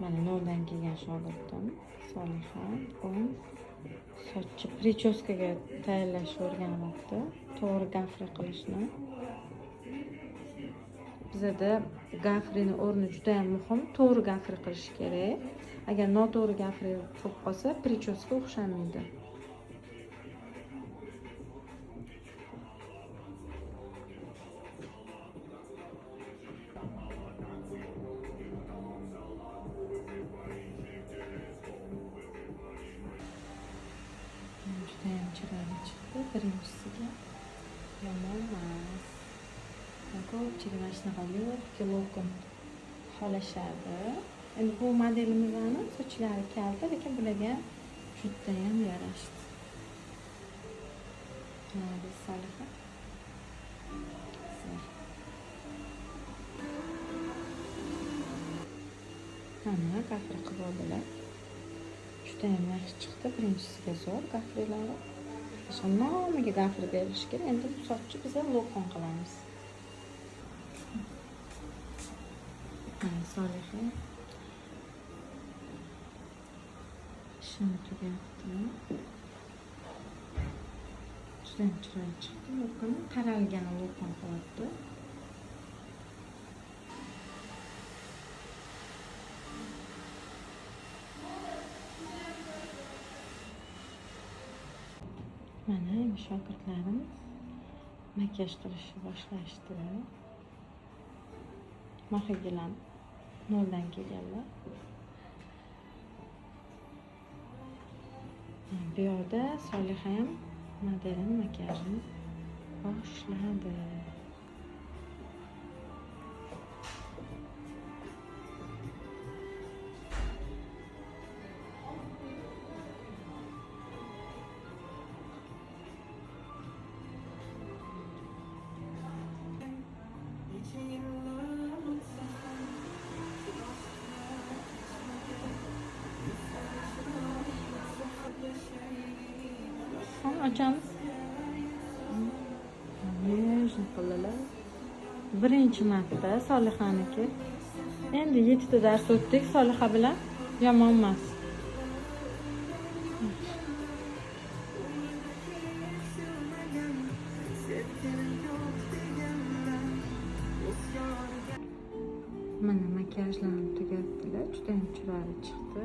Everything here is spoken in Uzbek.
Mana noldan kelgan shogirdim Soliha bugun sochni прическа ga tayyorlashni o'rganyapti. To'g'ri gafri qilishni. Bizada gafrini o'rni juda ham muhim. To'g'ri gafri qilish kerak. Agar noto'g'ri gafri bo'lib qolsa, прическа o'xshamaydi. Judayam chiroyli chiqdi. Birinchisiga yomon emas. Ko'pchilik mana shunaqa легкий локон xohlashadi. Endi bu modelimizni sochlari kalta, lekin bularga judayam yarashdi. Молодец, Soliha. Zo'r. Mana gafri qilib oldilar. Judayam yaxshi chiqdi. Birinchisiga zo'r gafrilari. O'sha nomiga gafri berilishi kerak. Endi bu sochni biza локон qilamiz. Mana Soliha ishini tugatdi. Judayam chiroyli chiqdi. Локон taralgan локон qilyapti. Mana endi shogirdlarim makiyaj qilishni boshlashdi. Mohigul ham noldan kelganlar. Bu yoqda Soliha ham modelini makiyajini boshladi. Necha yillar o'tsa ham yuzdan chiroy yutsa ham yashaylik. Qani ochamiz. Нежно qildilar. Birinchi marta Solihaniki. Endi 7 ta dars o'tdik Soliha bilan. Yomon emas. Sevmagan, sevgilim yo'q deganlar o'z yoniga Mana makiyajlarini tugatdilar. Juda ham chiroyli chiqdi.